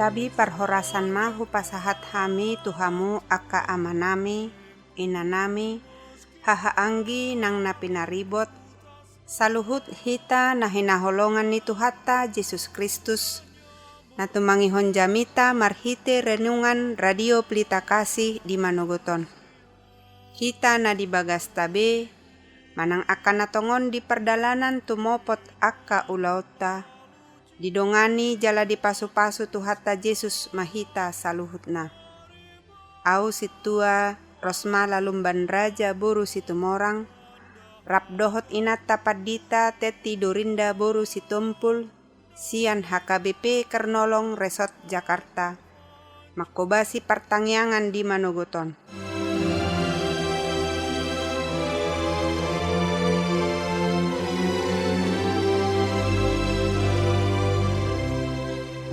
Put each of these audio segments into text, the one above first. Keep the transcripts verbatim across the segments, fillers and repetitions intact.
Gabe parhorasan ma hupasahat hami tu hamu angka amanami, inanami, hahaanggi nang na pinaribot, saluhut hita na hinaholongan ni Tuhanta Jesus Kristus, na tumangihon jamita marhite renungan Radio Pelita Kasih di manogot on. Hita na di bagasta be, manang angka na tongon di pardalanan tumopot angka ulaonta, didongani jala dipasupasu Tuhanta Jesus ma hita saluhutna. Ahu sintua Rosmala Lumban Raja boru Situmorang, rap dohot inanta pandita Tetti Dorinda boru Sitompul, sian H K B P Kernolong Resort Jakarta, manghobasi partangiangan di manogot on.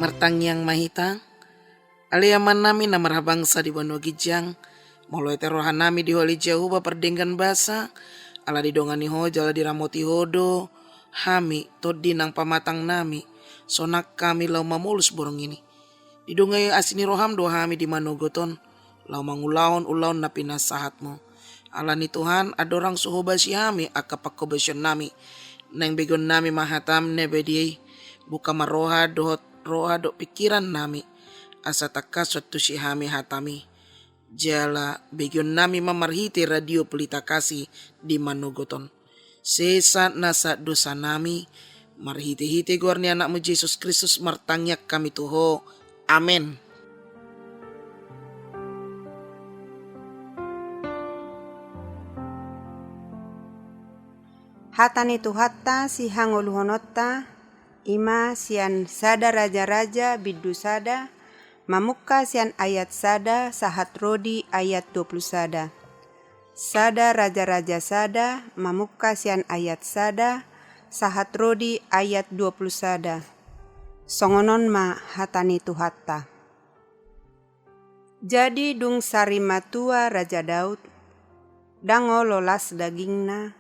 Martangiang ma hita. Ale Amanami na marhabangsa di banua ginjang, molo ate rohanami di Ho ale Jahowa pardenggan basa, ala didongani Ho jala diramoti Ho do hami, tondi nang pamatangnami, sonang hami laho mamolus borngin i. Didongani asi ni roham do hami di manogot on, laho mangulahon ulaon na pinasahatmu. Alani Tuhan, andorang so hobasi hami angka panghobasionami, naeng begeonnami ma hatam na badia i, buka ma roha dohot roha dohot pingkirannami, asa tangkas huantusi hami hatami. Jala begeonnami ma marhite Radio Pelita Kasih di manogot on. Sesa nasa dosanami, marhite-hite goar ni Anakmu Jesus Kristus martangiang hami tu Ho. Amen. Hata ni Tuhanta sihangoluhononta, i ma sian Sada Raja-raja bindu sada, mamungka sian ayat sada sahat ro di ayat dua pulu sada. Sada Raja-raja sada, mamungka sian ayat sada sahat ro di ayat dua pulu sada. Songon on ma hata ni Tuhanta. Jadi dung sari matua Raja Daud, ndang olo las dagingna,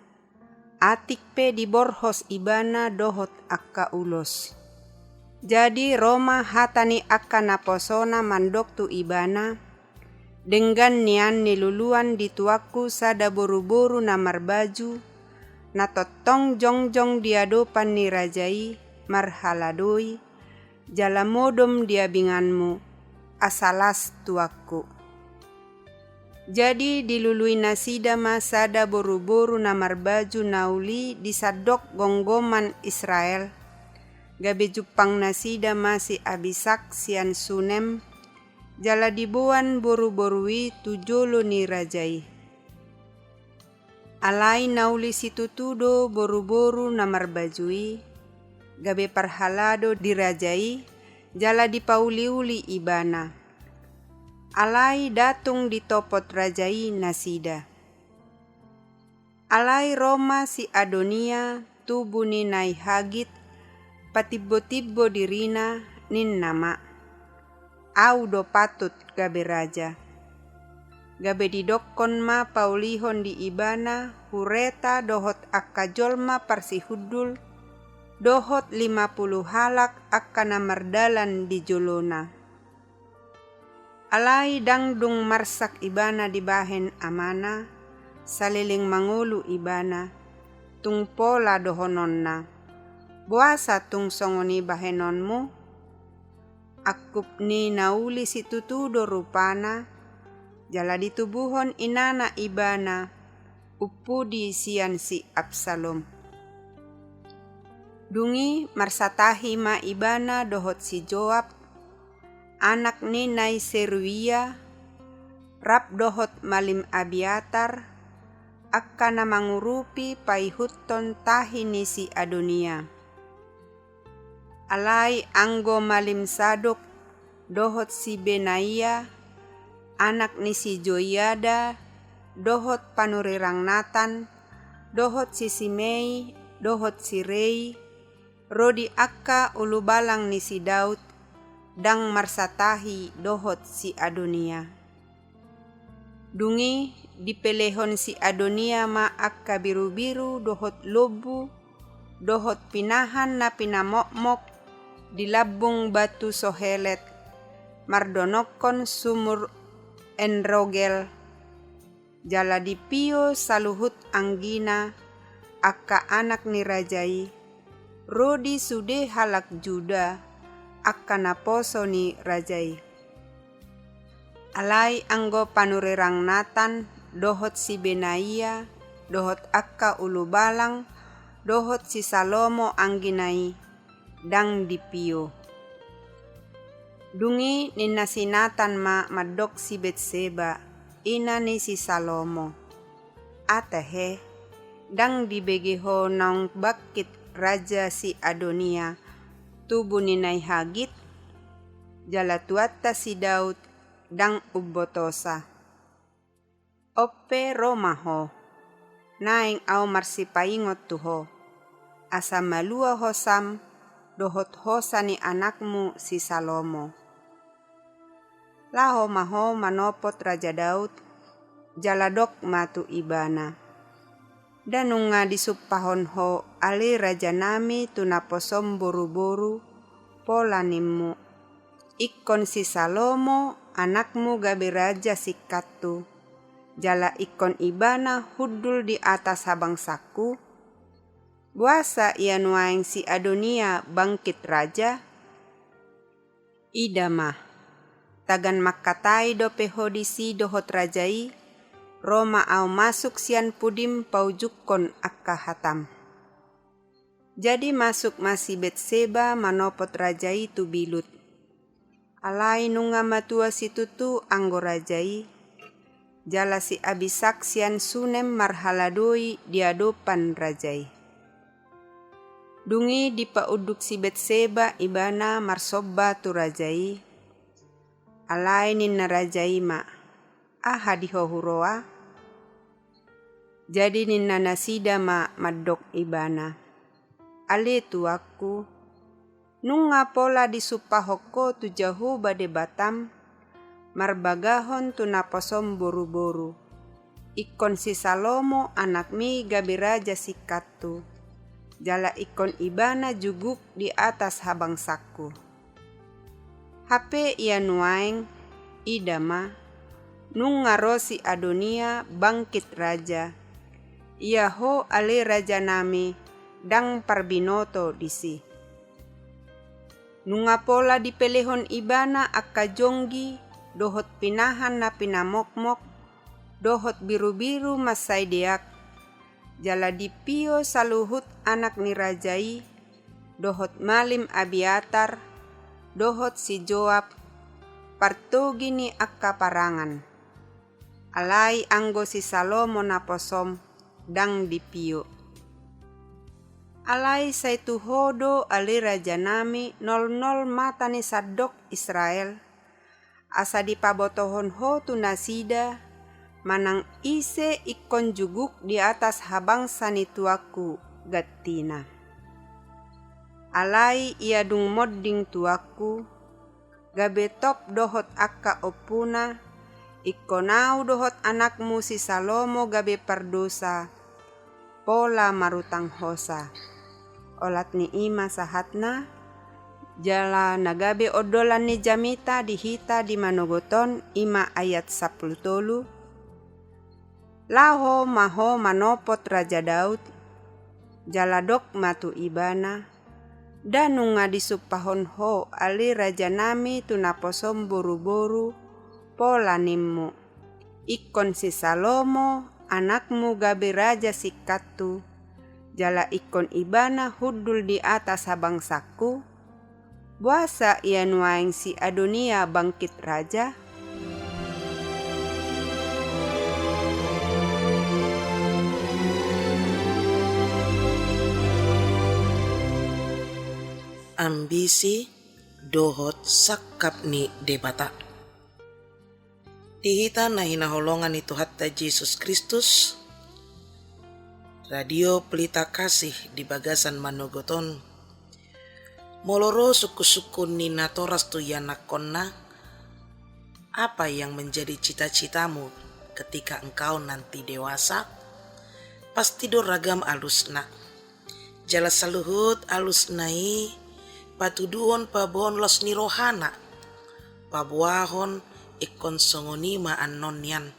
atik pe diborhos ibana dohot angka ulos. Jadi ro ma hata ni angka naposona mandok tu ibana: Denggan nian niluluan di tuanku sada boru-boru na marbaju, na tongtong jongjong di adopan ni raja i, marhaladoi, jala modom di abinganmu, asa las tuanku. Jadi dilului nasida ma sada boru-boru na marbaju na uli di sandok gomgoman Israel, gabe jumpang nasida ma si Abisak sian Sunem, jala diboan boru-boru i tu jolo ni raja i. Alai na uli situtu do boru-boru na marbaju i, gabe parhalado di raja i, jala dipauli-uli ibana. Alai ndang tung ditopot raja i nasida. Alai ro ma si Adonia, tubu ni nai Hagit, patimbo-timbo dirina, ninna ma: Ahu do patut gabe raja. Gabe didokkon ma paulihon di ibana hureta dohot angka jolma parsihundul, dohot lima pulu halak angka na mardalan di jolona. Alai ndang dung marsak ibana dibahen amana, saleleng mangolu ibana, tung pola dohononna: Boasa tung songon i bahenonmu? Angkup ni na uli situtu do rupana, jala ditubuhon inana ibana, umpudi sian si Absalom. Dung i marsatahi ma ibana dohot si Joab, anak ni nai Seruia, rap dohot malim Abiatar, angka na mangurupi paihuthon tahi ni si Adonia. Alai anggo malim Sadok dohot si Benaia, anak ni si Joiada, dohot panurirang Natan, dohot si Simei, dohot si Rei, ro di angka ulubalang ni si Daud, ndang marsatahi dohot si Adonia. Dung i dipelehon si Adonia ma angka birubiru dohot lombu, dohot pinahan na pinamokmok di lambung batu Sohelet, mardonokkon sumur En-Rogel, jala dipio saluhut anggina angka anak ni raja i, ro di sude halak Juda, angka naposo ni raja i. Alai anggo panurirang Natan dohot si Benaia, dohot angka ulubalang, dohot si Salomo anggina i, ndang dipio. Dung i ninna si Natan ma mandok si Betseba, ina ni si Salomo: Ate he, ndang dibege ho naung bangkit raja si Adonia, tubu ni nai Hagit? Jala tuanta si Daud ndang umbotosa. On pe ro ma ho, naeng ahu marsipaingot tu ho, asa malua hosam dohot hosa ni anakmu si Salomo. Laho ma ho manopot Raja Daud, jala dok ma tu ibana: Nda nunga disumpahon ho ale rajanami tu naposom boruboru, pola nimmu: Ingkon si Salomo anakmu gabe raja singkattu, jala ingkon ibana hundul di atas habangsangku? Boasa ia nuaeng si Adonia bangkit raja? Ida ma, tagan mangkatai dope ho disi dohot raja i, ro ma ahu masuk sian pudim paujungkon angka hatam. Jadi masuk ma si Betseba manopot raja i tu bilut. Alai nunga matua situtu anggo raja i, jala si Abisag sian Sunem marhaladoi di adopan raja i. Dung i dipaunduk si Betseba ibana marsomba tu raja i. Alai ninna raja i ma: Aha di ho huroa? Jadi ninna nasida ma mandok ibana: Ale tuanku, nunga pola disumpahon ho tu Jahowa Debatam, marbagahon tu naposom boruboru: Ingkon si Salomo anakmi gabe raja singkattu, jala ingkon ibana juguk di atas habangsangku. Hape ia nuaeng, ida ma, nunga ro si Adonia bangkit raja. Ia ho ale rajanami, ndang parbinoto disi. Nunga pola dipelehon ibana angka jonggi dohot pinahan na pinamokmok dohot birubiru mansai deak, jala dipio saluhut anak ni raja i, dohot malim Abiatar, dohot si Joab, partogi ni angka parangan. Alai anggo si Salomo naposom ndang dipio. Alai sai tu ho do ale rajanami nolnol mata ni sandok Israel, asa dipabotohon ho tu nasida, manang ise ingkon juguk di atas habangsa ni tuanku, gantina. Alai ia dung monding tuanku, gabe top dohot angka ompuna, ingkon ahu dohot anakmu si Salomo gabe pardosa, pola marutang hosa. Olat ni i ma sahatna. Jala na gabe ondolan ni jamita di hita di manogot on i ma ayat sampulu tolu. Laho ma ho manopot Raja Daud, jala dok ma tu ibana: Nda nunga disumpahon ho ale rajanami tu naposom boruboru, pola nimmu: Ingkon si Salomo anakmu gabe raja singkattu, jala ingkon ibana hundul di atas habangsangku? Boasa ia nuaeng si Adonia bangkit raja? Ambisi dohot sangkap ni Debata. Di hita na hinaholongan ni Tuhanta Jesus Kristus, Radio Pelita Kasih di bagasan manogot on, molo ro sungkunsungkun ni natoras tu ianakkonna, apa yang menjadi cita-citamu ketika engkau nanti dewasa? Pasti do ragam alusna. Jala saluhut alusna i patuduhon paboaon laos ni rohana. paboahon ingkon songon i ma annon nian,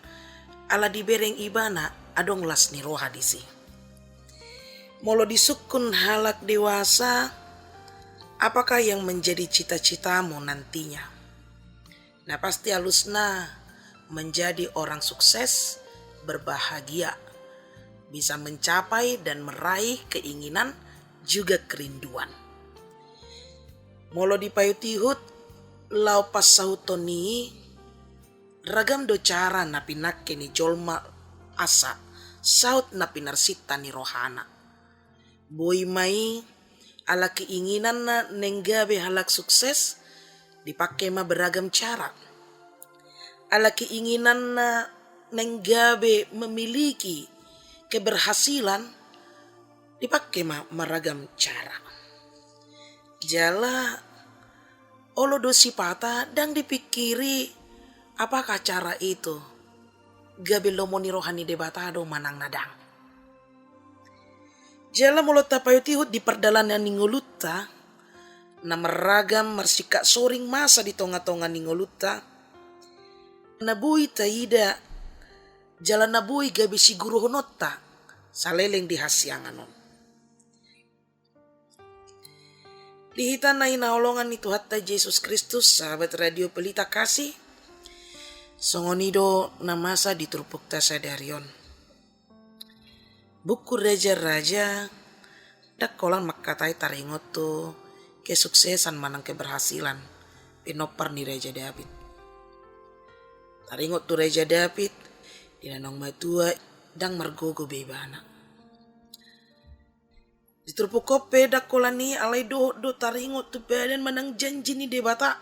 ala dibereng ibana adong las ni roha disi. Molo disungkun halak dewasa, apakah yang menjadi cita-citamu nantinya? Na pasti alusna menjadi orang sukses, berbahagia, bisa mencapai dan meraih keinginan juga kerinduan. Molo dipaihut-ihut laho pansahuton i, ragam do cara na pinangke ni jolma asa saut na pinarsinta ni rohana. Boi ma i, ala keinginanna naeng gabe halak sukses, dipangke ma beragam cara. Ala keinginanna naeng gabe memiliki keberhasilan, dipangke ma maragam cara. Jala olo do sipata ndang dipingkiri apakah cara itu gabe lomo ni roha ni Debata do manang na ndang. Jala molo tapaihut-ihut di pardalanan ni ngolunta, na marragam marsingkat soring masa di tonga-tonga ni ngolunta, na boi taida jala na boi gabe siguruhononta saleleng di hasiangan on. Di hita na hinaholongan ni Tuhanta Jesus Kristus, sahabat Radio Pelita Kasih, songon i do na masa di turpukta sadari on. Buku Raja-raja ndang holan mangkatai taringot tu kesuksesan manang keberhasilan pinompar ni Raja Daud. Taringot tu Raja Daud, di na naung matua ndang margogo be ibana. Di turpuk on pe ndang holan i, alai dohot do taringot tu padan manang janji ni Debata.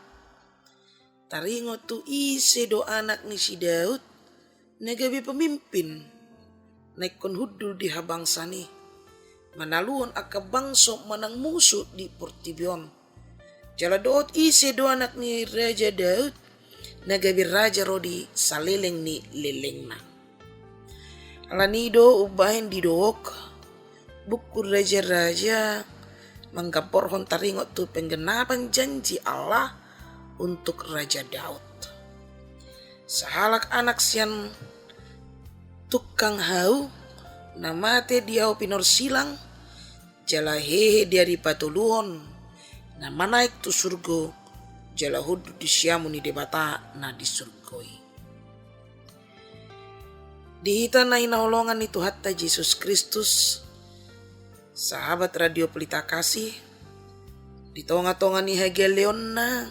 Taringot tu ise do anak ni si Daud na gabe pemimpin na ingkon hundul di habangsan i, manaluhon angka bangso manang musu di portibi on. Jala dohot ise do anak ni Raja Daud na gabe raja ro di saleleng ni lelengna. Alani i do umbahen didok, buku Raja-raja manggamborhon taringot tu penggenapan janji Allah untuk Raja Daud. Sahalak anak sian tukang hau, na mate di hau pinorsilang, jala hehe di ari patoluhon, na manaek tu surgo, jala hundul di siamun ni Debata na di surgo i. Di hita na hinaholongan ni Tuhanta Jesus Kristus, sahabat Radio Pelita Kasih, di tonga-tonga ni hagaleonna,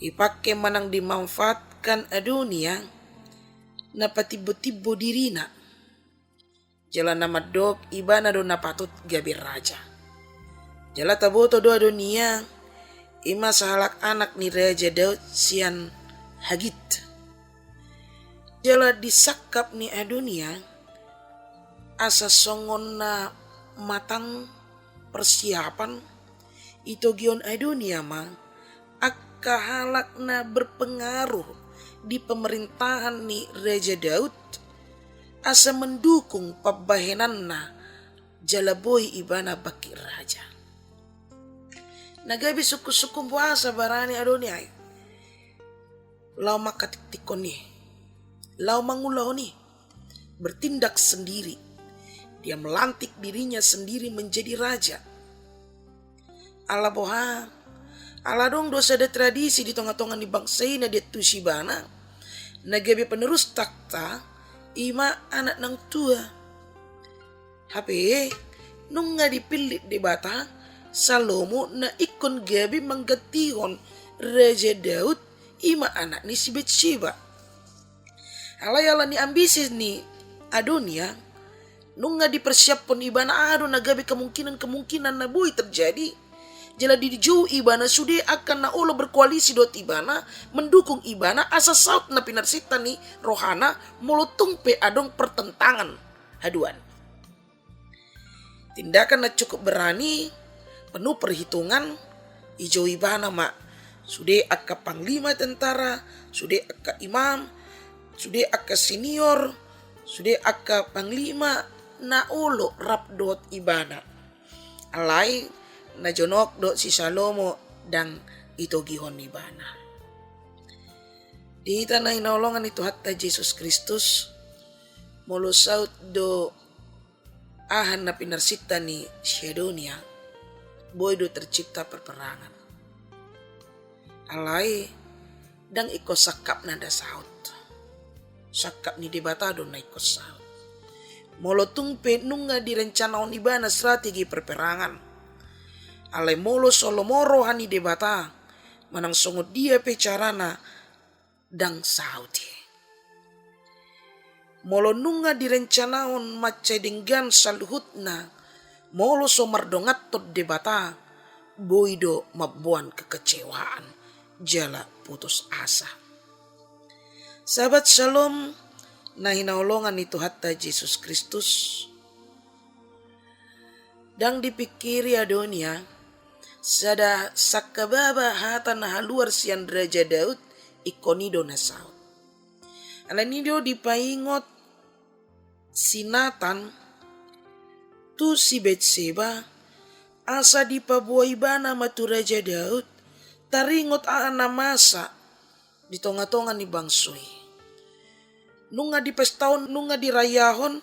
dipangke manang dimanfaatkan Adonia na patimbo-timbo dirina. Jala na mandok ibana do na patut gabe raja. Jala taboto do Adonia, i ma sahalak anak ni Raja Daud sian Hagit. Jala disangkap ni Adonia, asa songon na matang persiapan, itogihon Adonia ma angka halak na berpengaruh di pemerintahan ni Raja Daud, asa mendukung pambahenanna jala boi ibana bangkit raja. Na gabe sungkun-sungkun boasa barani Adonia i laho mangkatiktikkon i, laho mangulahon i, bertindak sendiri. Dia melantik dirinya sendiri menjadi raja. Ala boha? Ala adong do sada tradisi di tonga-tonga ni bangsa i na diantusi ibana, na gabe penerus takhta, i ma anak naung tua. Hape, nunga dipillit Debata Salomo na ingkon gabe manggantihon Raja Daud, i ma anak ni si Batseba. Alai ala ni ambisi ni Adonia, nunga dipersiaphon ibana aha do na gabe kemungkinan-kemungkinan na boi terjadi. Jala dijou ibana sude angka na olo berkoalisi dohot ibana, mendukung ibana asa saut na pinarsinta ni rohana molo tung pe adong pertentangan haduan. Tindakan na cukup berani, penuh perhitungan, dijou ibana ma sude angka panglima tentara, sude angka imam, sude angka senior, sude angka panglima na olo rap dohot ibana. Alai na jonok do si Salomo ndang ditogihon ibana. Di hita na hinaholongan ni Tuhanta Jesus Kristus, molo saut do aha na pinarsinta ni si Adonia, boi do tercipta perperangan. Alai ndang ingkon sangkapna na saut. Sangkap ni Debata do na ingkon saut. Molo tung pe nunga direncanahon ibana strategi perperangan, alai molo so lomo roha ni Debata, manang songon dia pe carana, ndang saut i. Molo nunga direncanahon mansai denggan saluhutna, molo so mardonganhon Debata, boi do mamboan kekecewaan jala putus asa. Sahabat Shalom na hinaholongan ni Tuhanta Jesus Kristus, ndang dipingkiri Adonia, sada sangkababa hata na haluar sian Raja Daud, ingkon i do na saut. Alani i do dipaingot si Natan tu si Betseba, asa dipaboa ibana ma tu Raja Daud, taringot aha na masa di tongatonga ni bangso i. Nunga dipestahon, nunga dirayahon,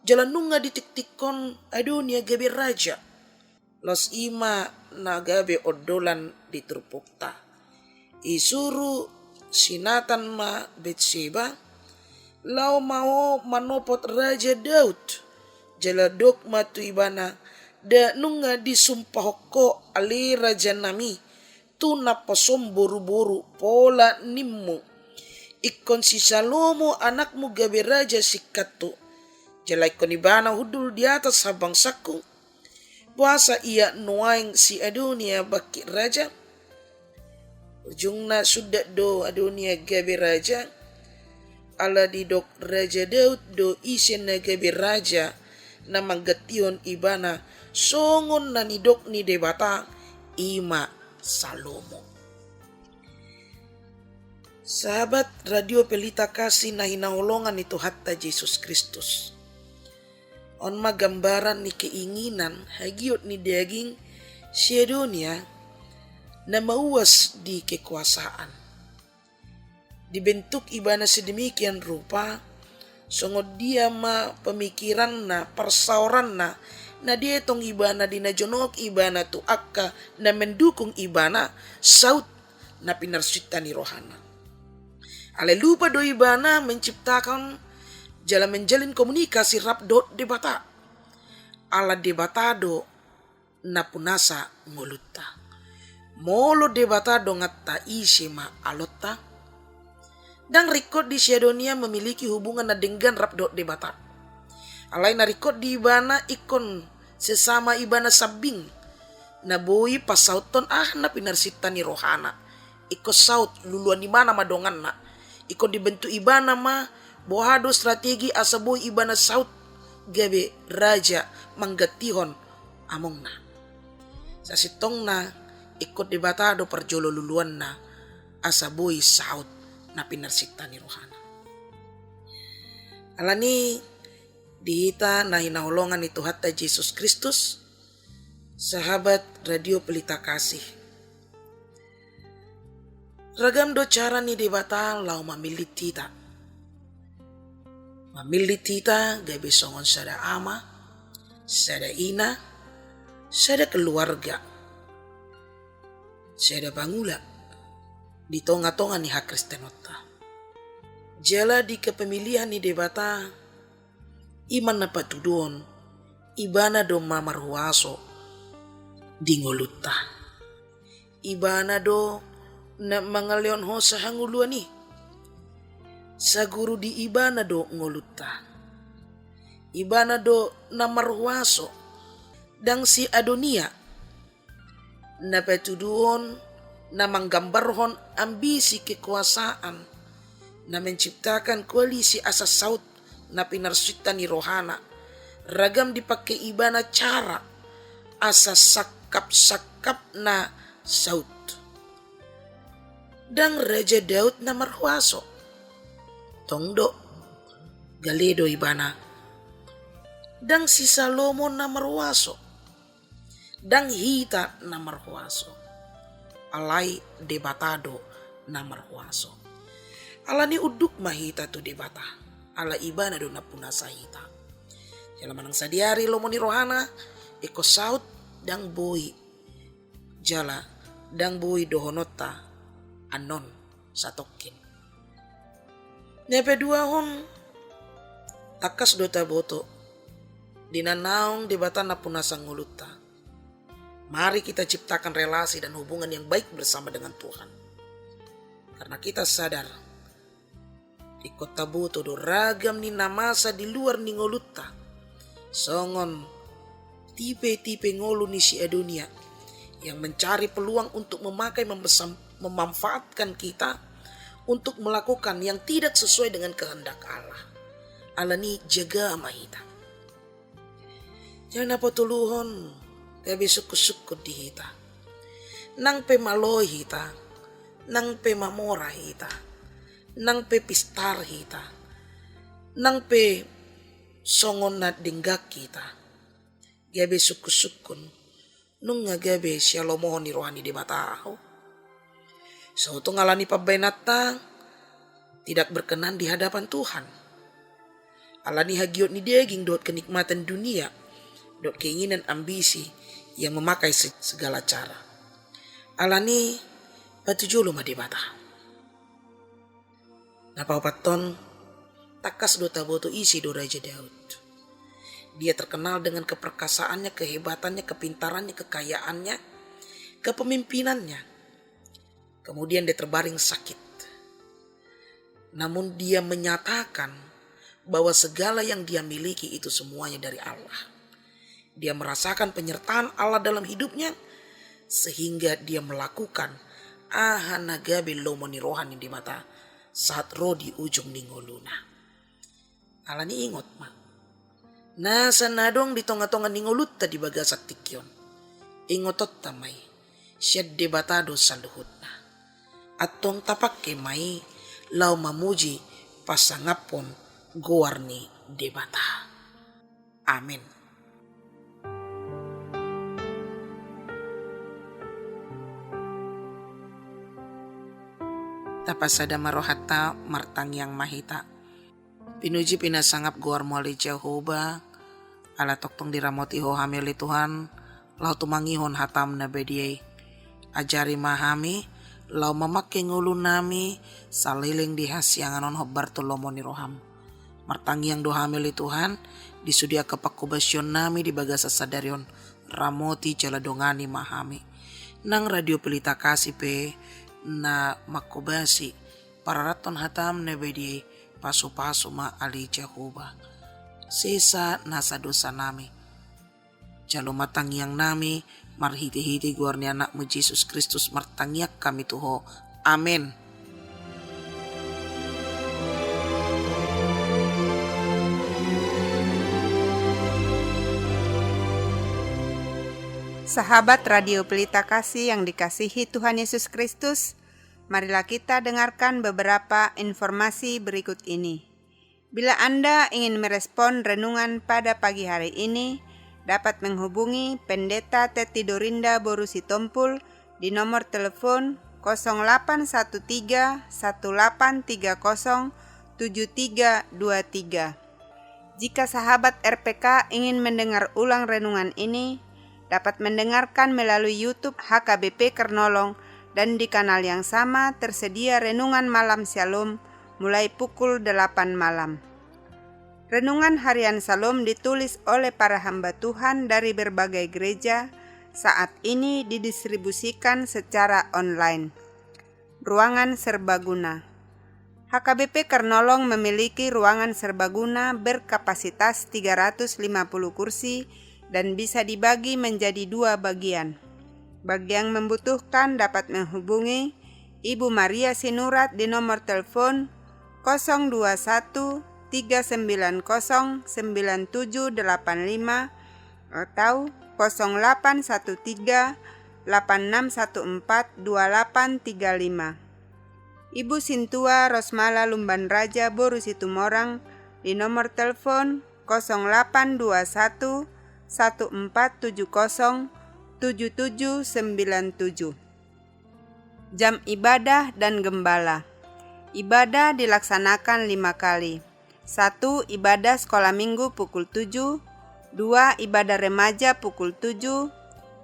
jala nunga ditiktikhon Adonia gabe raja. Laos i ma na gabe ondolan di turpukta. Isuru si Natan ma Betseba, laho ma ho manopot Raja Daud, jala dok ma tu ibana, nda nunga disumpahon ho ale rajanami, tu naposom boruboru pola nimmu. Ingkon si Salomo anakmu gabe raja singkattu. Jala ingkon ibana hundul di atas habangsangku. Boasa ia nuaeng si Adonia bangkit raja? Ujungna sundat do Adonia gabe raja, ala didok Raja Daud do ise na gabe raja na manggantihon ibana, songon na nidok ni Debata, i ma Salomo. Sahabat Radio Pelita Kasih na hinaholongan ni Tuhanta Jesus Kristus. On ma gambaran ni keinginan hagiot ni daging si Adonia na mauas di kekuasaan. Dibentuk ibana sedemikian rupa, songon dia ma pemikiranna, parsaoranna, na dietong ibana di na jonok ibana tu angka na mendukung ibana, saut na pinarsinta ni rohana. Alai lupa do ibana menciptakan jala menjalin komunikasi rap dohot Debata. Ala Debata do na punasa ngolunta. Molo Debata donganta, ise ma alonta? Ndang ringkot di si Adonia memiliki hubungan na denggan rap dohot Debata. Alai na ringkot di ibana ingkon sesama ibana sambing na boi pasauthon aha na pinarsinta ni rohana. Ingkon saut, luluan ibana ma donganna. Ingkon dibentuk ibana ma boha do strategi asa boi ibana saut gabe raja manggantihon amongna. Sasintongna ingkon Debata do parjolo luluanna asa boi saut na pinarsinta ni rohana. Alani di hita na hinaholongan ni Tuhanta Jesus Kristus, sahabat Radio Pelita Kasih. Ragam do cara ni Debata laho mamillit hita. Mamillit hita gabe songon sada ama, sada ina, sada keluarga, sada pangula di tongatonga ni hakristenonta. Jala di kepemilihan ni Debata, i ma na patuduhon ibana do ma marhuaso di ngolunta. Ibana do na mangalehon hosa hangoluan i. Saguru di ibana do ngolunta. Ibana do na marhuaso. Ndang si Adonia na patuduhon, na manggambarhon ambisi kekuasaan, na menciptakan koalisi asa saut na pinarsinta ni rohana. Ragam dipake ibana cara asa sangkapsangkapna saut. Ndang Raja Daud na marhuaso. Tong do, gale do ibana. Ndang si Salomo na marhuaso. Ndang hita na marhuaso, alai Debata do na marhuaso. Alani unduk ma hita tu Debata, ala Ibana do nampunasa hita. Jala manang sadihari lomo ni rohana, ingkon saut ndang boi, jala ndang boi dohononta annon satongkin. Na paduahon, tangkas do taboto di na naung Debata nampunasa ngolunta. Mari kita ciptakan relasi dan hubungan yang baik bersama dengan Tuhan. Karena kita sadar, ingkon taboto do ragam ni na masa di luar ni ngolunta, songon tipe-tipe ngolu ni si Adonia yang mencari peluang untuk memakai, membesam-, memanfaatkan kita untuk melakukan yang tidak sesuai dengan kehendak Allah. Alani jaga ma hita. Jala na patoluhon, gabe sungkun-sungkun di hita. Nang pe malo hita, nang pe mamora hita, nang pe pistar hita, nang pe songon na denggan hita, gabe sungkun-sungkun, nunga gabe sialomohon ni roha ni Debata ahu. Sotung alani pambahenanta tidak berkenan di hadapan Tuhan. Alani hagiot ni daging dohot kenikmatan dunia, dohot keinginan ambisi yang memakai se-, segala cara. Alani patujolo ma Debata. Na paopathon, tangkas do taboto ise do Raja Daud. Dia terkenal dengan keperkasaannya, kehebatannya, kepintarannya, kekayaannya, kepemimpinannya. Kemudian dia terbaring sakit. Namun dia menyatakan bahwa segala yang dia miliki itu semuanya dari Allah. Dia merasakan penyertaan Allah dalam hidupnya, sehingga dia melakukan aha na gabe lomo ni roha ni Debata saat ro di ujung ni ngoluna. Alani ingot ma, nasa na adong di tonga-tonga ni ngolunta di bagasan tingki on. Ingotonta ma i, sian Debata do saluhutna. Antong tapangke ma i laho mamuji pasangaphon goar ni Debata. Amen. Tapasada ma rohanta, martangiang ma hita. Pinuji pinasangap goarmu ale Jahowa, ala tongtong diramoti Ho hami ale Tuhan, laho tumangihon hataM na badia i. Ajari ma hami, laho mamangke ngolunami, saleleng di hasiangan on hombar tu lomo ni rohaM. Martangiang do hami ale Tuhan, di sude angka pangkobasionnami di bagasan sadari on, ramoti jala dongani ma hami. Nang Radio Pelita Kasih pe na mangkobasi, pararathon hataM na badia i, pasupasu ma ale Jahowa. Sesa nasa dosanami. Jalo ma tangiangnami, marhitehite goar ni AnakMu Jesus Kristus martangiang hami tu Ho. Amen. Sahabat Radio Pelita Kasih yang dikasihi Tuhan Yesus Kristus, marilah kita dengarkan beberapa informasi berikut ini. Bila Anda ingin merespon renungan pada pagi hari ini, dapat menghubungi Pendeta Teti Dorinda boru Sitompul di nomor telepon kosong delapan satu tiga satu delapan tiga kosong tujuh tiga dua tiga. Jika sahabat R P K ingin mendengar ulang renungan ini, dapat mendengarkan melalui YouTube H K B P Kernolong, dan di kanal yang sama tersedia renungan malam Syalom mulai pukul delapan malam. Renungan harian Syalom ditulis oleh para hamba Tuhan dari berbagai gereja, saat ini didistribusikan secara online. Ruangan serbaguna. H K B P Kernolong memiliki ruangan serbaguna berkapasitas tiga ratus lima puluh kursi dan bisa dibagi menjadi dua bagian. Bagi yang membutuhkan dapat menghubungi Ibu Maria Sinurat di nomor telepon kosong dua satu tiga sembilan kosong sembilan tujuh delapan lima atau kosong delapan satu tiga delapan enam satu empat dua delapan tiga lima. Ibu Sintua Rosmala Lumban Raja boru Situmorang di nomor telepon kosong delapan dua satu satu empat tujuh kosong tujuh tujuh sembilan tujuh. Jam ibadah dan gembala. Ibadah dilaksanakan lima kali. Satu, ibadah sekolah minggu pukul tujuh. Dua, ibadah remaja pukul tujuh.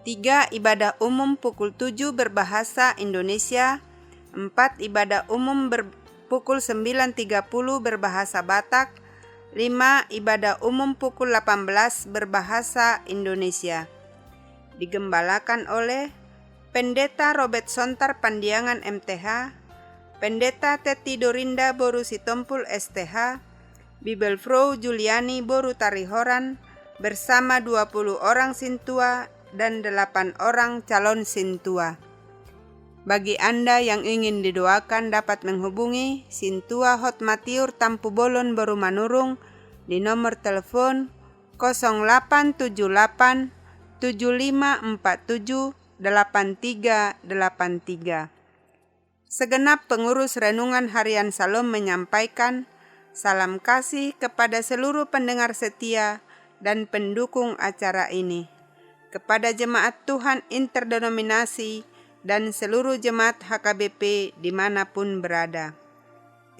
Tiga, ibadah umum pukul tujuh berbahasa Indonesia. Empat, ibadah umum ber-, pukul sembilan tiga puluh berbahasa Batak. Lima, ibadah umum pukul delapan belas berbahasa Indonesia. Digembalakan oleh Pendeta Robert Sontar Pandiangan M T H, Pendeta Teti Dorinda boru Sitompul S T H, Bibelvrouw Juliani boru Tarihoran, bersama dua puluh orang sintua dan delapan orang calon sintua. Bagi Anda yang ingin didoakan dapat menghubungi Sintua Hotmatiur Tampubolon boru Manurung di nomor telepon kosong delapan tujuh delapan tujuh lima empat tujuh delapan tiga delapan tiga. Segenap pengurus Renungan Harian Salom menyampaikan salam kasih kepada seluruh pendengar setia dan pendukung acara ini, kepada jemaat Tuhan interdenominasi, dan seluruh jemaat H K B P dimanapun berada.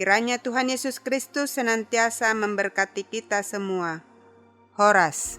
Kiranya Tuhan Yesus Kristus senantiasa memberkati kita semua. Horas.